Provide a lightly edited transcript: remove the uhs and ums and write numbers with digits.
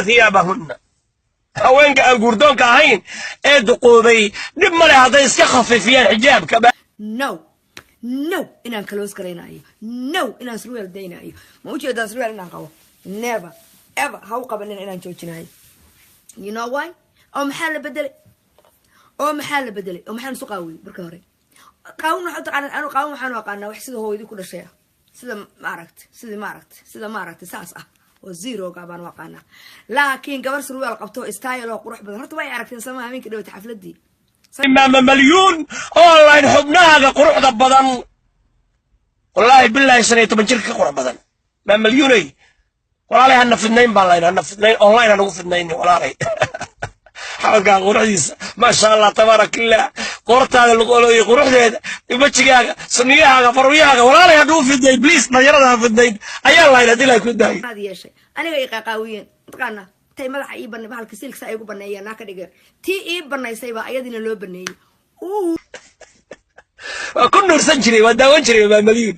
thiyaabahunna. Haweenka aan guurdoonka ahayn ee duqoobay dhib male hadday iska khafiifiyaan xijaabka. No, no, inaan close garaynayo, no, inaan surweel daynayo. Ma ujeedaa surweel inaan qabo? Never ever. Ha u qabanin inaan joojinayo. You know why? Oo maxaa la bedelay? Oo maxaa la bedelay? Oo maxaan isu qaawiyey marka hore? Qaawin waxaa taqaanaa, anu qaawin waxaan u aqaanaa wax sida hooyadii ku dhashay ah, sida maaragta, sidii maaragta, sida maaragta saas ah oo zeroga baan u aqaanaa. Laakiin gabar surweel qabto, style oo qurux badan, horta way aragteen sama habeenkii dhawata xafladii. Maama Malyuun, online xubnahaaga quruxda badan, wallaahi bilaahi, 15 jirka ka qurux badan. Maama Malyuuney, walaalay, hana fidnayn baan lahayn, hana fidnayn, online hanagu fidnaynin, walaalay. Xabadkaa quruxdiisa, maasha Allah, tabaarak illah, qoortaada lagu olooyey quruxdeeda, wejigaaga, suniyahaaga, faruuyahaaga, walaalay, hadduu fidnayn, please, dhalinyarada ha fidnayn ayaa lahayn haddii lahay ku daayo. Aad yeeshay aniga i qaaqaawiyeen, mataqaanaa, intay madaxa ii bana bahalka silksa ay igu baneeyeen, naa ka dhigeen. Tii ii banaysay baa ayadiina loo baneeyey. Waa ku nuursan jiray, waa daawan jiray Maama Malyuun.